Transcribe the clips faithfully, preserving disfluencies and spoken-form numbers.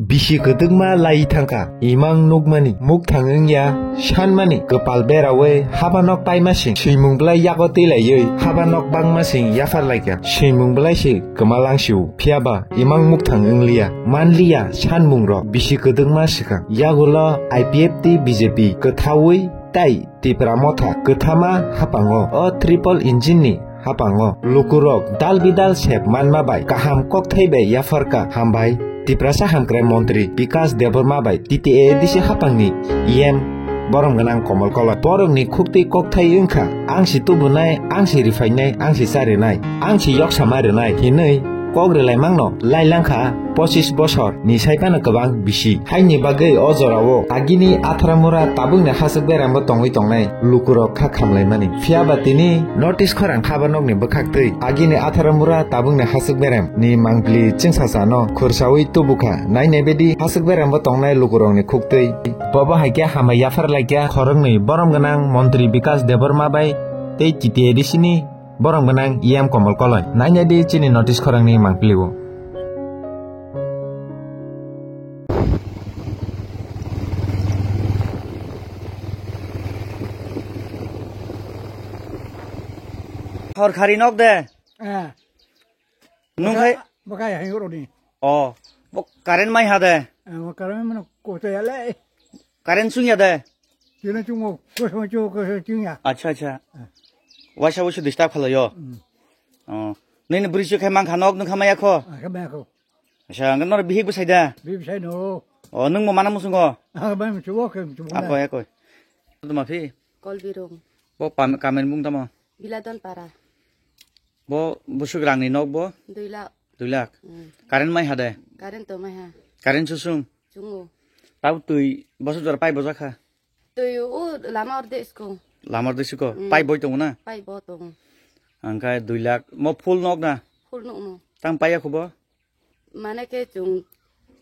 Bisi kwdwkma lai thangkha, imang nukmani, mukthang wngya, sanmani, kwpal berawi, habanok paimasing, swimung bwlai yago twi laiwi, habanok bangmasing yaphar laikha, swimung bwlai se kwmalang sio, phiyaba imang mukthang wngliya, manliya, sanmungrok, bisi kwdwkma swkang, yagulo I P F tei B J P kwthawi tei Tipra Motha kwthama hapango, o triple engine ni hapango lukurok dal bidal sep manma bai kaham kokthai bai yapharkha. Hambai Tiprasa Hamkrai Montri Bikas Debbarma bai T T A A D C hapangni E M borom gwnang Komol Koloi. Borokni khuktwi kokthai wngkha, ang si tubunai, ang si rifainai, ang si charinai, ang si yoksama rinai hinwi kok rwlaimangno lailangkha pochis bosor ni sai phano kwbang bisi. Haini bagwi o jorao agini Atharamura tabukni hasuk berembo tongwi tongnai lukurok kha khamlaimani. Phiyaba tini notice khorang khabanokni bwkhaktwi agini Atharamura tabukni hasuk berem ni mangpili chwngsachano khursawi tubukha. Nainai bedi hasuk berembo tongnai lukurokni khuktwi. Bobo hai khe hambai yaphar laikya khoroknwi borom gwnang Montri Bikas Debbarma bai tei T T A A D C ni borom gwnang E M Komol Koloi. Nainai di chini notice khorangni mangpili o. Hor khari nok de. Ah. Nung khai? Baka, baka ya, yang rodi. Oh, bo current mai ha de? Ah, current mana kota ya le. Current sung ya de? Kena chungo, koso chungo, koso chungo ya. Acha, acha. Ah. Waisa waisa disturb khala yo. Hmm. Oh. Nini bwrwi chuk khai mang kha nok nung kha maya kho? Ah, kha maya kho. Acha, ang nor bihik bwsai da? Bihik bwsai no. Oh, nung mo mana musung kho? Ah, bai musubo khe musubo. Ako, ako. Tuma phi? Kolbirung. Bo pam-, kamen bung tamo? Biladon para. Bo busuk rangni nok bo? Dui lakh. Dui lakh? Mm. Current mai ha de? Current to mai ha. Current susung? Chungo. Tau tui bosok jora pai bojakha? Tui o lama orde isko. Lama orde isko? Mm. Pai boi tongo na? Pai bo tongo. Angkhe dui lakh. Mo full nok na? Full nok no. Tang paiya khubo? Mane khe chwng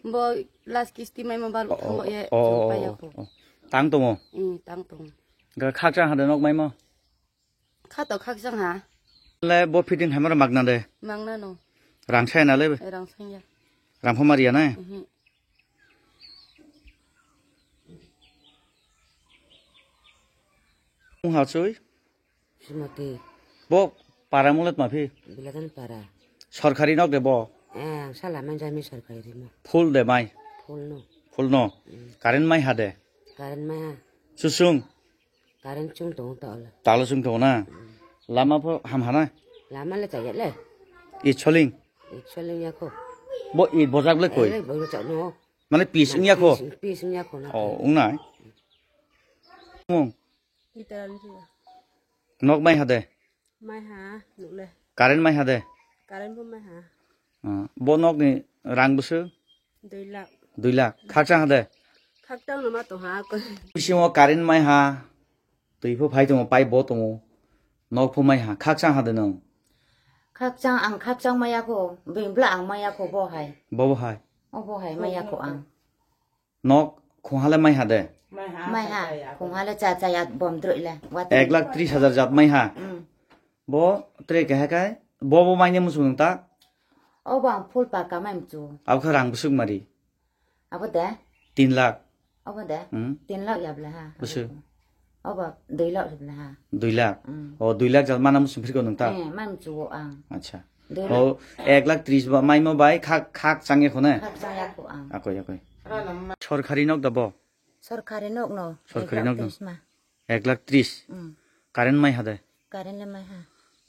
bo last kisti maima bal thango ye chwng paiya kho. Oh. Tang tongo? Mm, tang tongo. Ga khakchang ha de nok maimo? Kha to khakchang ha. Le bo fitting hamar magna de? Magna no. Rang sai na le? Rang sai ya. Rang pho mariya na? Mhm. Mung ha chui? Sumati. Bo para mulet ma phi? Biladan para. Sorkari nok de bo? Eh, ang sala man jami sorkari rimo. Full de mai? Full no. Full no? Mm. Current mai ha de? Current mai ha. Susung? Current chung tongo ta ola. Talo chung tongo na? Mm. Lama pho ham ha na? Lama le chaya le. I choling? I choling ya kho. Bo i bojak le koi? Eh, bo chak no. Mane pis wngya kho? Pis, pis wngya kho na. Oh, wngnai. Mung? Literal wngya. Nok mai ha de? Mai ha, nuk le. Current mai ha de? Current bo mai ha. Ah, bo nok ni rang bwswk? Dui lakh. Dui lakh. Khakchang ha de? Khakchang no ma to ha ko. Bisingo current mai ha. Twi pho phai tongo, pipe bo tongo. Nok pho mai ha, khakchang ha de nwng? Khakchang, ang khakchang maya kho, bini bwla ang maya kho bo hai. Bo bo hai? O bo hai maya kho ang. Nok khungha le mai ha de? Mai ha, khungha le cha cha ya bom droi le. Ek lakh tris hajar jat mai ha? Mm. Bo tre keha kai, bo bo mai ne muchung nwng ta? O bo ang full paka mai muchung. Abo khe rang bwswk mari? Abo de? Tin lakh. Abo de? Hmm. Tin lakh ya bwle ha. Bwswk? Abo dui lakh ya bwle ha. Dui lakh? Hmm. O dui lakh jal mana muchung phirko nwng ta? Eh, mai muchungo ang. Acha. Dui lakh. O ek lakh tris ba maimo bai khak, khak changya kho ne? Khak changya kho ang. Akoi, akoi. Sorkari nok da bo? Sorkari nok no. Sorkari nok no. Ek lakh tris ma. Ek lakh tris? Hmm. Current mai ha de? Current le mai ha.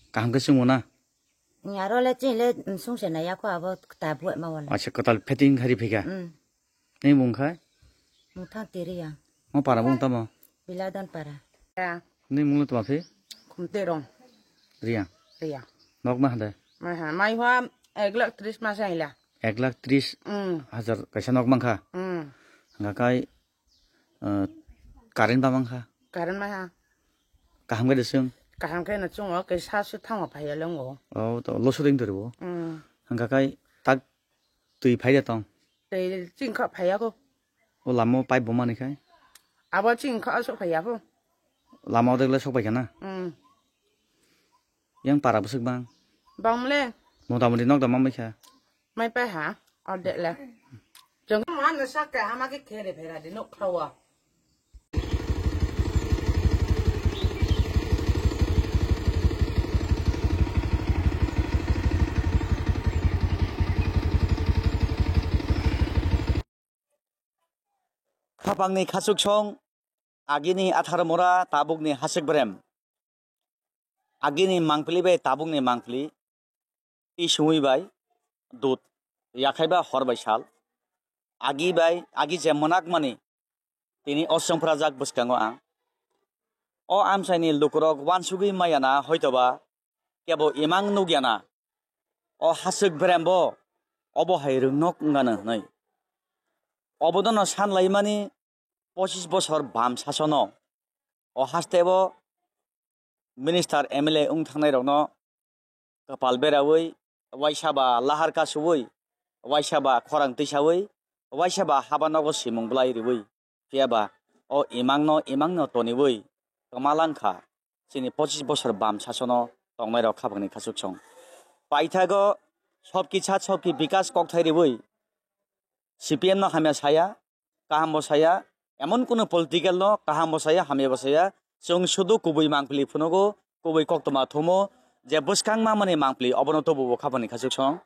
Kaham khe chungo na? Ni aro le chini le sung se nai ya kho abo ta buat ma wala. Acha, kwtal fitting khari phika. Mm. Ni mung khai? Mung thang tiri ya. Mo para mung tamo? Biladan para. Ya. Ni mung le tamo phi? Khumte rong. Riya. Riya. Nok ma hade? Mai ha, mai ha ek lakh tris ma sai la. Ek lakh tris hajar kaisa nok mang kha. Mm. Hingkha kai Ah, current ba mang kha? Current mai ha. Kaham khe de chwng? Kaham khe no chwngo, khe sa su thango phai ya longo. Oh, to lo shooting to ribo. Mm. Hingkha kai tak twi phai de tong. Twi ching kha phai ya ko. O lamo pipe bo mani khai? Abo ching kha so phai ya ko. Lama odek le sok pai kha na? Mm. Yang para bwswk bang? Bang le. Mota moti nok da mamai kha? Mai pai ha, ordek le. Chwng Ano sak kaham khe khere phera di nuk khawa. Khapangni khachuk song, agini athar mora, tabukni hasik brem. Agini mangpili bai tabukni mangpili, twi sumui bai dut, yakhai ba hor bai sal. Agi bai, agi je mwnakmani, tini o chwngphrajak bwskango ang. O amchaini lukurok uansugwi maya na, hoitoba kebo imang nukya na. O hasik brembo obo hai rwngnok wngano hwnwi. Obodono san laimani pochis bosor bam sasono. O hasteo minister M L A wng thangnairokno kwpal beraui, waisa ba lahar kasuui, waisa ba khorang twisaui, waisa ba haba nogo simung bwlai riui, phiya ba o imangno, imangno toniui kwma lang kha chini pochis bosor bam sasono tongnairok khapangni khachuk song. Paithago sobki chat sobki bikas kokthai riui C P M no hamya saya, kaham bo saya, emon kunu political no kaham bo saya, hamya bo saya, chwng sudu kubui mangpili phunugo, kubui koktwma thumo, je bwskang mamani mangpili obono tubuo khapangni khachuk song.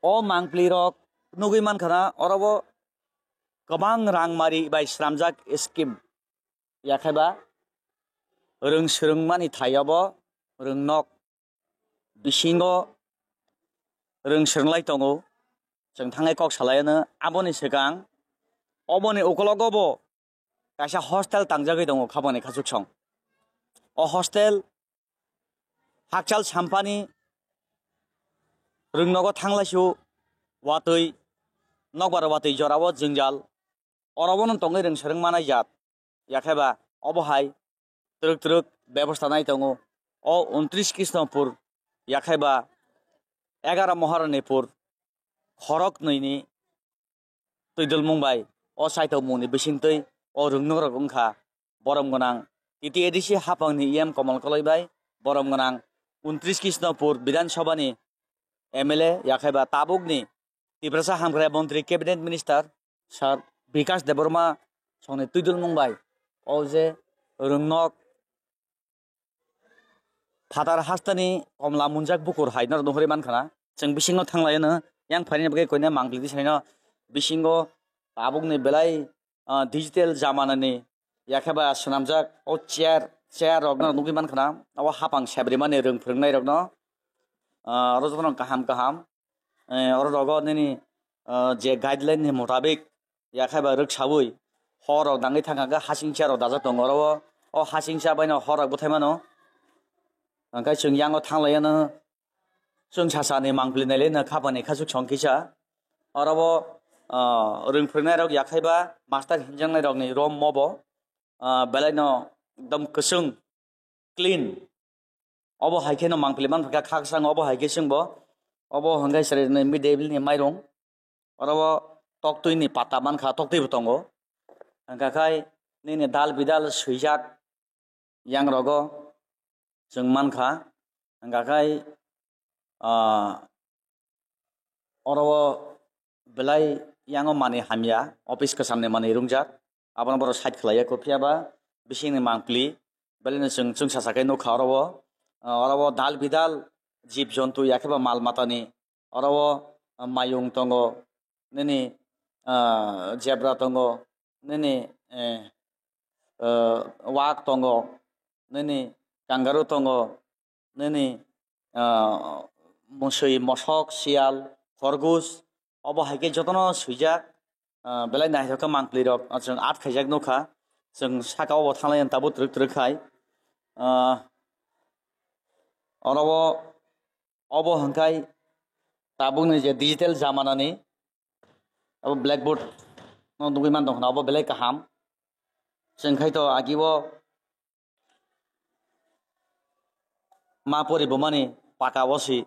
O mangpili rok nugui mankha na, oro bo kwbang rang mari bai swnamjak scheme, yakhai ba rwng swrwngmani thai obo rwngnok bisingo rwng swrwnglai tongo. Chwng thangnai kok salaino aboni swkang oboni ukologo bo kaisa hostel tangjagwi tongo khapangni khachuk song. O hostel hakchal sampani rwngnogo thanglaisu watwi nokbar watwi jorao jwngjal orobono tongwi rwng swrwng manai jat. Yakhai ba obo hai twrwk twrwk bebosta nai tongo. O untris Krishnapur, yakhai ba egaro Moharanipur, khorok nwi ni twidulmung bai o saitokmung ni bisingtwi o rwngnokrok wngkha borom gwnang T T A D C hapang ni E M Komol Koloi bai, borom gwnang untris Krishnapur Bidhan Sabha ni M L A, yakhai ba tabuk ni Tiprasa Hamkrai Montri Cabinet Minister Sir Bikash Debbarma songni twidulmung bai o je rwngnok phatar hasteni komla munjak bukur hai norok nuhuri mankha na. Chwng bisingo thanglaino yang phaini bagwi koina mangpili saino bisingo tabukni belai, ah, digital jamanani yakheba swnamjak o chair, chair rokno nugwi mankha na. Abo hapang sebrimani rwng phwrwngnairokno, ah, oro jotono kaham kaham, eh, oro rogo nini, ah, je guideline ni motabik yakheba rwksaui hor rok dangwi thangkha khe hasingcha rok dajak tongo oro o, o hasingcha baino hor rok bwthai mano. Hwnkhe chwng yango thanglaiano chwng sasani mangpili nailai no khapani khachuk song kisa. Oro o, ah, rwng phwrwngnairok yakhaiba master hinjaknairokni rom mobo, ah, belaino ekdom kwchwng clean. Obo hai kheno mangpili mankha khakchang obo hai khe chwngbo. Obo hwnkhe chwraini mid day meal ni mairung. Oro o toktwi ni pata mankha, toktwi bo tongo. Hwnkha khai nini dal bidal swijak yang rogo chwng mankha. Hwnkha khai, ah, oro o belai yango manwi hamya, office kwchamni manwi rungjak. Abono borok side khlaiya, phiya ba bisingni mangpili belaino chwng chwngsa sakai nukha oro o. Ah, oro o dal bidal jib jontu yakheba mal matani oro o, ah, mayung tongo, nini, ah, zebra tongo, nini, eh, eh, wak tongo, nini kangaroo tongo, nini, ah, mosoi, mosok, siyal, khorgos, obo hai khe jotono swijak, ah, belai naithok khe mangpili rok, ah, chwng art khaijak nukha, chwng saka o bo thanglai tabuk twrwk twrwk khai, ah, oro o, obo hwnkhe tabukni je digital jamanani abo blackboard no nugui man tongkha, abo belai kaham. Chwng khai to agi o ma pori bumani paka o si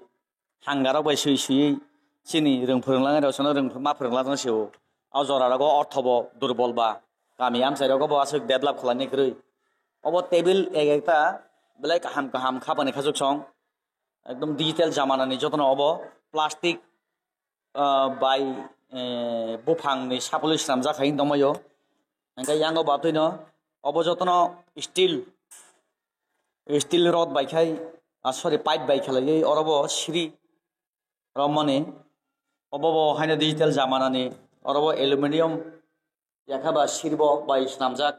hangarok bai sui sui chini rwng phwrwng langnai rok sono rwng ma phwrwng langno se o. O jora rogo ortho bo durbol ba kami amchai rogo bo aswk develop khlainai kwrwi. Obo table ek ekta belai kaham kaham khapani khachuk song. Ekdom digital jamanani jotono obo plastic, ah, bai eh, buphangni sapulwi swnamjak hai wng tongmai-o. Hingke yango batwino obo jotono steel, steel rod bai khai, ah, sorry, pipe bai khlaiwi orobo siri romani. Obo bo haino digital jamanani, orobo aluminium yakha ba siribo bai swnamjak,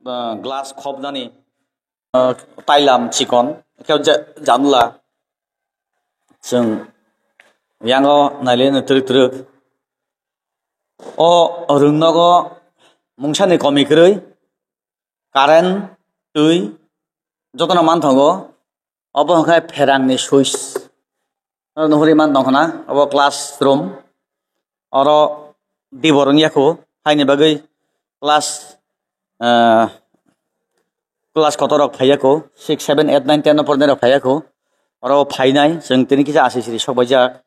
ah, glass khopnani, ah, tailam chikon, khe ja-, janla. Chwng yango naileno twrwk twrwk. O rwngnogo mungsani komi kwrwi, current, twi jotono manthogo. Obo hwnkhe pherangni switch. Oro nuhuri man tongkha na, obo classroom. Oro dibor wngya kho, haini bagwi class, ah, class kotor rok phaiya kho, six, seven, eight, nine, ten no pornai rok phaiya kho. Oro phainai, chwng tini kisa asai siri sok baijak.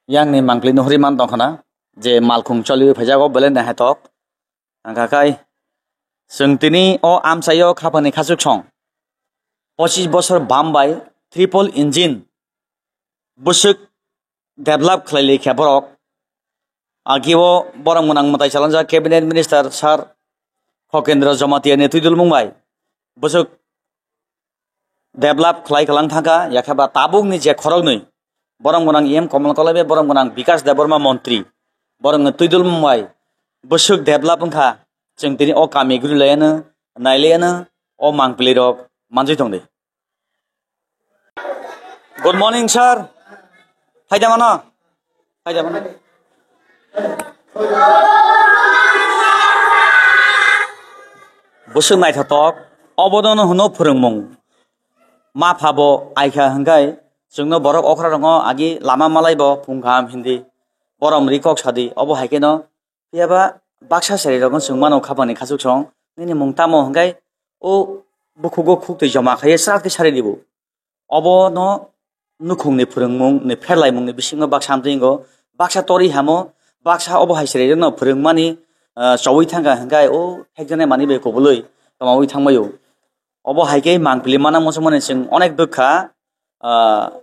Yang ni mangpili nuhuri man tongkha na, je malkhung choliwi phaijago belai naithotok. Hwnkha khai, chwng tini o amchaio khapangni khachuk song. Pochis bosor bam bai triple engine bwswk develop khlai lai kha borok. Agi o borok mwnang mwtai chalangjak Cabinet Minister Sir Khokendra Jamatia ni twidulmung bai bwswk develop khlai kwlang thangkha, yakhe ba tabukni je khoroknwi borok gwnang E M Komol Kolai bai borok gwnang Bikas Debbarma montri, borokni twidulmung bai bwswk develop wngkha, chwng tini o kami guri laiano, nai laiano o mangpili rok manjui tongdi. Good morning, sir. Phaida mano? Phaida mano? Bwswk naithotok, obono hwno phwrwngmung. Ma pha bo ai kha hwnkhe chwngno borok okra rwngo agi lama malai bo phung kaham hindi. Borom ri kok sadi, obo hai kheno Phiya ba baksa chwrai rokno chwng mano khapangni khachuk song, nini mung tamo hwnkhe o bukhugo khuk twi joma khaiwi srat khe sari dibo. Obono nukhungni phwrwngmung ni pherlaimung ni bisingo baksa amtwi wngo, baksa torwi hamo, baksa obo hai chwrai rokno phwrwngmani, ah, chowi thangkha hwnkhe o hekjaknai manwi bai kubulwi kwmawi thangmaio. Obo hai khe mangpili mana muchungmani chwng onek bwkha, ah,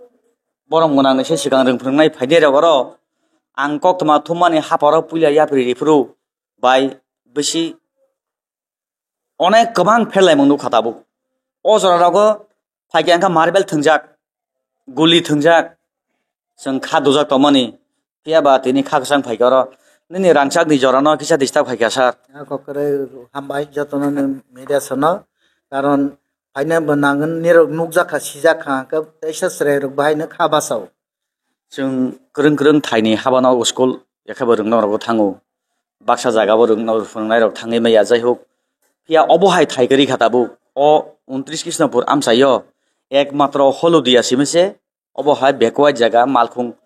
borom gwnang ni se swkang rwng phwrwngnai phainai rok oro ang koktwma thummani haparo puila yapri riphuru bai bisi onek kwbang pherlaimung nukha tabuk. O jora rogo phaikhe angkha marble thwngjak, guli thwngjak, chwng kha dujak tongmani. Phiya ba tini kha kwchang phaikha oro. Nini rangchakni jorano kisa disturb khaikha, sir. Ya, kok kwrwi hambai jotono ni media sono. Karon phaina bo nangwk nirok nukjak kha, sijak kha, hwnkhe teisa chwrai rok bahai no kha bachao. Chwng kwrwng kwrwng thaini habano school yakhebo rwngno rwgo thango. Baksa jagabo rwngno phwrwngnai rok thangwi maya, jai hok. Phiya obo hai thai kwrwi kha tabuk. O untris Krishnapur amchaio ekmatro Holudia simi se. Obo hai backward jaga, malkhung,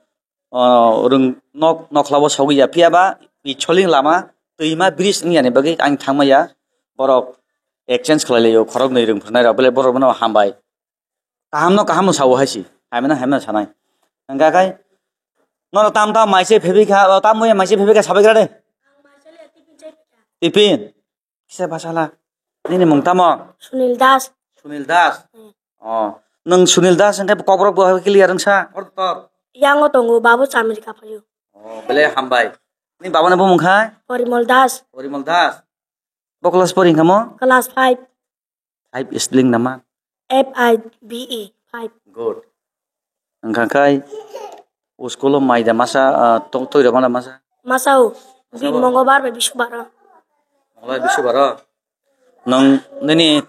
ah, rwng nok, nokhlao sogwi ya, phiya ba picholing lama twima bridge wng yani bagwi ang thangma ya. Borok exchange khlai laio, khorok nwi rwng phwrwngnai rok, belai borok bono hambai. Kaham no kaham no sao hai si, hamya no hamya no sanai. Hwnkha khai, nono tam tam mai se phebwi kha, o tam muya mai se phebwi kha sabai gra de. Tipin. Kisa bachala. Nini mung tamo? Sunil Das. Sunil Das. Hmm. Oh, nwng Sunil Das hwnkhe kokborok bo clear wngsa? Or tor? Yango tongo, Babu Chamrika phaio. Oh, belai hambai. Ni babani bumung khai? Porimol Das. Porimol Das. Bo class pori hwnkha mo? Class five. Five spelling nama? F I V E, five. Good. Hwnkha khai, o school o mai da masa, ah, to-, toi rok ma da masa? Masa o. Masa o? Mongolbar bai bisubaro. Mongolbar bisubaro? Nwng nini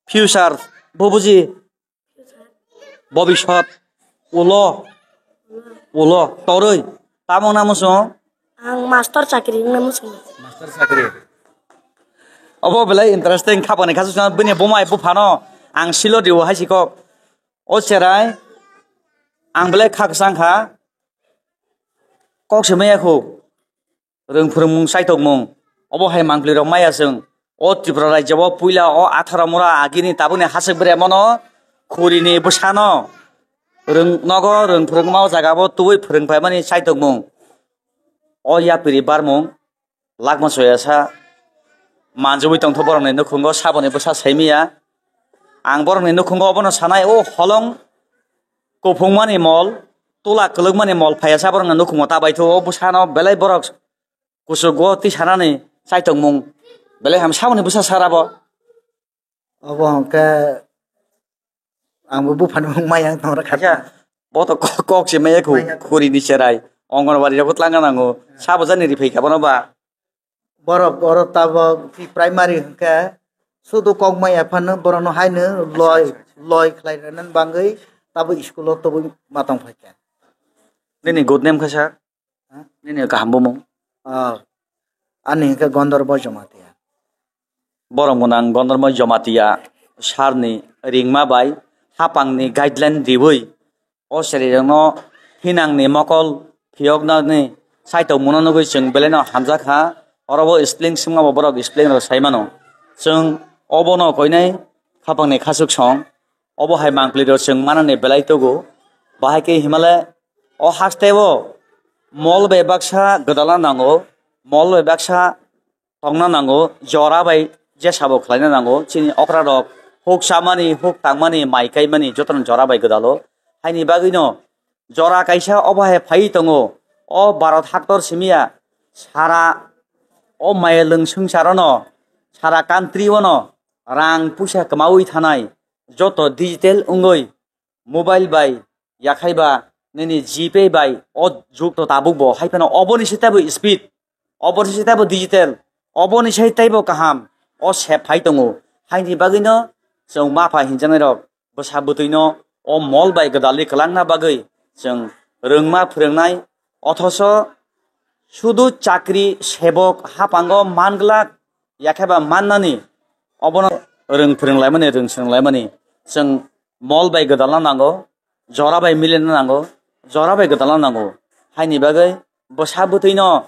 future bo buji? Bobiswt ulo, ulo, torwi. Tamo wngna muchung? Ang master chakri wngna muchung. Master chakri. Obo belai interesting khapani khasuk bini bumai buphano ang silo diu hai si kok. O cherai, ang belai khakchang kha, kok se maya khu, rwng phwrwngmung chaitokmung, obo hai mangpli rok maya chwng. O Tripura rajyo o puila o atharo mura agini tabukni hasik bre mono khuri ni bwsano rwng nogo rwng phwrwngma o jaga o tubui phwrwng phaimani chaitokmung. O yapri barmung, lakma soyasa manjugwi tongtho borokni nukhungo saboni bwsa saimiya. Ang borokni nukhungo obono sanai, o holong kuphungmani mol, tola kwlwkmani mol phaiya sa borokno nukhungo ta baithuo, o bwsano belai borok kuchugo twi sanani chaitokmung belai ham saboni bwsa sara bo. Obo hwnkhe angbo buphani mung maya wng tong rwkha. Acha, bo to kok, kok se maya khu, maya khu. Khuri ni cherai, Anganwadi rogo tlangna nango, sabo jani ri phaikha bono ba. Borok oro tabok primary hwnkhe sudu kok maya phano borokno haino loi, acha, acha, loi khlai rwna bagwi tabok school o tobwi ma tong phaikha. Nini good name kha sir? Ha? Nini kaham bumung? Ah, ani hwnkhe Gandharva Jamatia. Borok gwnang Gandharva Jamatia sir ni ringma bai hapang ni guideline riwi o cherai rokno thinang ni mokol phiyoknani saitok mungno nugwi chwng belai no hamjak ha. Oro bo spelling swngma bo borok spelling rok sai mano. Chwng obono koinai hapang ni khachuk song. Obo hai mangpili rok chwng manani belai tugo. Bahai khe himale o haste o mol bai baksa gwdalna nango, mol bai baksa tongna nango, jora bai jesa bo khlaina nango. Chini okra rok huk chamani, huk tangmani, mai kaimani jotono jora bai gwdalo. Haini bagwino jora kaisa obo hai phai tongo. O Bharat haktor simiya sara o mayelwng swngchar ono, sara country ono rang puisa kwmaui thanai joto digital wngwi mobile bai yakhai ba nini GPay bai o jug to tabuk bo hai phano oboni se teibo speed, oboni se teibo digital, oboni se teibo kaham o sep phai tongo. Haini bagwino chwng mapha hinjaknai rok bwsa bwtwino o mol bai gwdalwi kwlangna bagwi chwng rwngma phwrwngnai, othoso sudu chakri sebok hapango manglak, yakheba mannani obono rwng phwrwng laimani, rwng swrwng laimani chwng mol bai gwdalna nango, jora bai milina nango, jora bai gwdalna nango. Haini bagwi bwsa bwtwino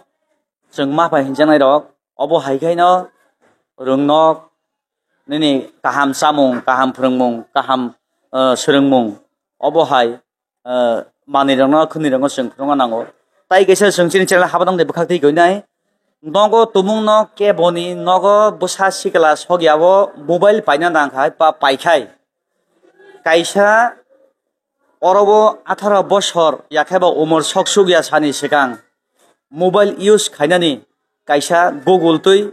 chwng mapha hinjaknai rok obo hai khaino rwngnok nini kaham chamung, kaham phwrwngmung, kaham, eh, swrwngmung obo hai, eh, manwi rokno, khwnwi rokno chwng phwrwngna nango. Tai kaisa chwng chini channel habadang de bwkhak twi koinai. Nogo tumungno keboni nogo bwsa sikla sogya o mobile paina nang khai ba pai khai. Kaisa oro o atharo bosor yakheba umor sok sukya sani swkang mobile use khainani kaisa Google twi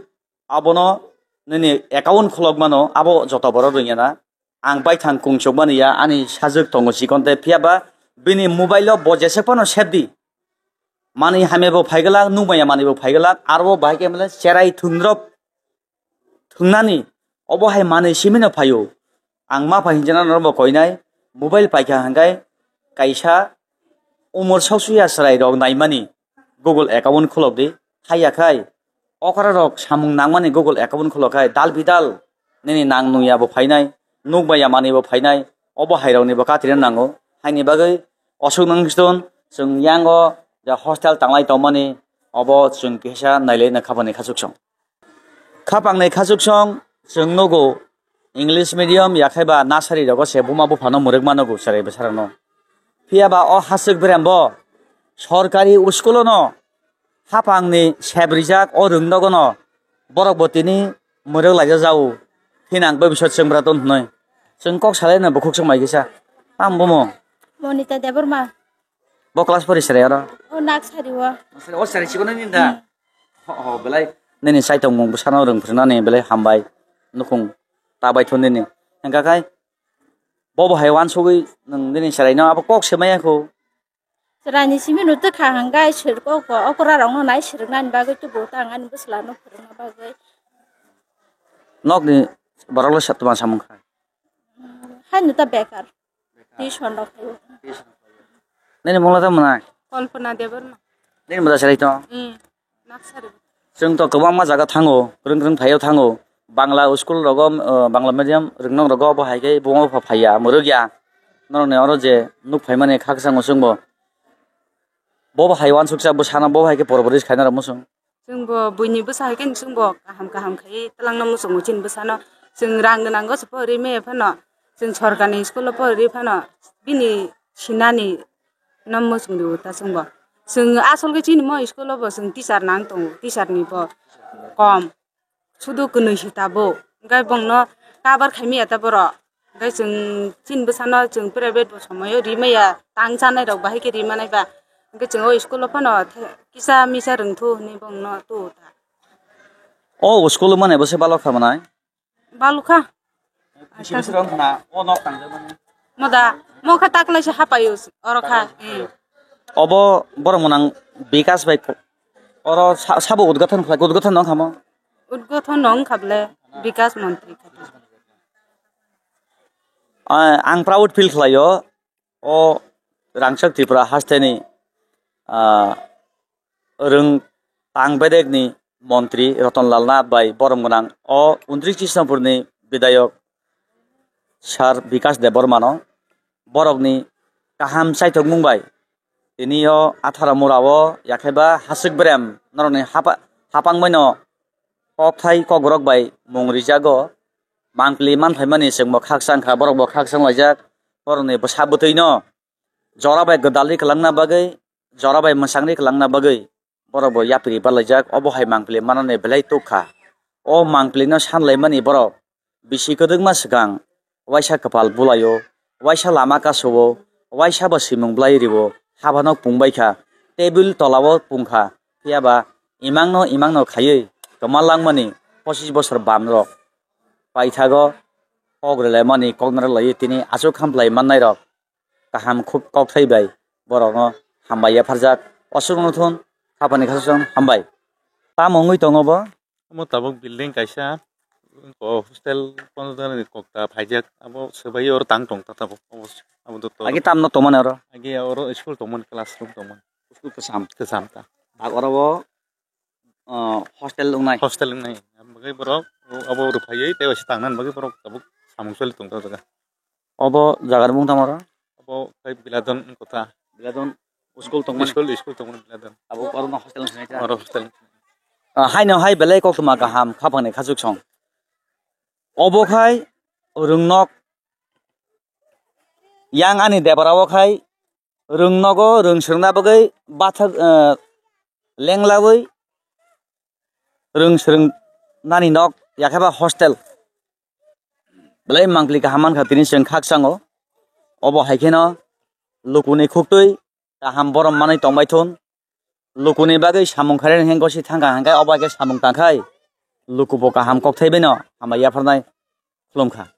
abono nini account khulok mano, abo joto borok rwngya na. Ang baithang kungsuk mani ya, ani sajwk tongo chikon tei, phiya ba bini mobile o bo jesek phano sep di. Manwi hamya bo phai glak, nukmaya manwi bo phai glak, aro bo bahai khe mane cherai thwngdrop thwngnani, obo hai manwi simi no phaio. Ang ma phai hinjana norok bo koinai, mobile paikha hwnkhe kaisa umor sok suya chwrai rok naimani. Google account khulok di, haiya khai okra rok samung nangmani Google account khulok khai dal bidal nini nang nungya bo phainai, nukmaya manwi bo phainai, obo hai rok ni bo katrina nango. Haini bagwi osuk nang siton chwng yango ja hostel tanglai tongmani obo chwng kisa nailai na khapani khachuk song. Khapang ni khachuk song chwng nugo English medium yakhai ba nursery rogo se buma buphano mwrwk mano go chwrai bwsarokno. Phiya ba o hachwk berem bo sorkari school o no hapang ni sep rijak o rwng nogo no borok bo tini mwrwk laijak jago. Thinang bwbisot chwng bwra ton hwnwi chwng kok salai no bukhuk chwng mai kisa. Tam bumo? Monita Debbarma. Bo class pori chwrai oro? O nak sari o. O sari chikon ni da? Hmm. Ho, ho, belai nini saitok mung bwsano rwng phwrwngnani belai hambai. Nukhung ta baithon nini. Hengka khai bo bo hai wansugwi nwng nini chwraino abo kok se maya kho. Chwraini simi no twkha hangkai sir kok bo okra rokno nai swrwngna ni bagwi tubu ta ang ani bwsla no phwrwngna bagwi. Nokni borok le sa-, tma samung kha? Haino ta bekar. Tuition rok khaio. Nini mungla tamo nai? Kalpana Debbarma. Nini mada chwrai tong? Hmm. Naksari. Chwng to kwbangma jaga thango, kwrwng kwrwng phaio thango. Bangla school rogo, uh, Bangla medium rwngnok rogo bo hai khe buma bupha phaiya, mwrwkya. Norokni oro je nuk phaimani kha kwchangma chwngbo. Bo bo hai uansuksa bwsano bo bo hai khe poriboris khaina rw muchung. Chwngbo buini bwsa hai khe chwngbo kaham kaham khai twlangna muchungo chini bwsano. Chwng rang gwnango se porwi maya phano, chwng sorkarni school o porwi phano bini sinani no muchung rio ta chwngbo. Chwng asol khe chini mo school o bo chwng teacher nang tongo, teacher ni bo kom. Sudu kwnwi se tabuk. Hwnkhe bongno cover khai maya ta borok. Hwnkhe chwng chini bwsano chwng private bo somoio rimaya, tang chanai rok bahai khe rimanai ba. Hwnkhe chwng o school o phano the-, kisa misa rwngthu hwnwi bongno tuo ta. O school o mane bo se balok kha manai? Balok kha. Bisi bisi rong khna o nok tang jago. Moda, mo kha taklai se hapai o, oro kha. Hmm. Obo borok mwnang Bikas bai ko-, oro sa-, sabo udgathon khlai, udgathon nong khamo? Udgathon nong kha ble Bikas montri kha. Ah, ang proud feel khlaio, o Rangchak Tripura hasteni, ah, rwng tang bedekni montri Ratan Lal Nath bai borom gwnang o untris Krishnapurni bidayok Sir Bikas Debbarmano borokni kaham chaithokmung bai tini o atharo mura o yakheba hasik berem norokni hapa-, hapang baino kokthai kokrok bai mung rijago. Mangpili manphaimani chwngbo khakchang kha, borokbo khakchang laijak, borokni bwsa bwtwino jora bai gwdalwi kwlangna bagwi, jora bai mwchangwi kwlangna bagwi borokbo yapri barlaijak. Obo hai mangpili manani belai tuk kha. O mangpilino san laimani borok bisi kwdwkma swkang waisa kwpal bulaio, waisa lama kaso-o, waisa bo simung bwlai rio, haba nok pung bai kha, table tola-o pung kha, phiya ba imangno imangno khaiwi kwma langmani pochis bosor bam rok paithago kok rwlaimani, kok narwk laiwi tini achuk hamplai mannai rok kaham khub kokthai bai borokno hambai yapharjak. Osukno thun khapani khasukchung hambai. Tamo wngwi tongo bo? Omo tabuk building kaisa, o hostel pono dana ni kokta phaijak, abo swbai oro tang tong ta tabuk, abo, abo dottor. Agi tamno tongmani oro? Agi oro school tongmani, classroom tongmani. School kwcham? Kwcham ta. Bak oro bo, o, hostel wngnai? Hostel wngnai. Bagwi borok, o, abo rwphaiwi tei waisa tangna bagwi borok tabuk samung choli tong ta jaga. Obo jagar mung tamo oro? Obo khai Biladon wng kotha. Biladon school tongmani? School, school tongmani Biladon. Abo oro no hostel wng sinai ta? Oro hostel. Ah, haino hai belai koktwma kaham khapangni khachuk song. Obo khai rwngnok yang ani debra o khai rwngnogo rwng swrwngna bagwi bathak, eh, lenglawi rwng swrwng nani nok yakheba hostel. Belai mangpili kaham mankha tini chwng khakchango. Obo hai kheno lukuni khuktwi kaham borom manwi tongbai thun. Lukuni bagwi samung khairani hengko si thangkha hangkhe obo hai khe samung tangkhai lukubo kaham kokthai baino hambai yapharnai khulumkha.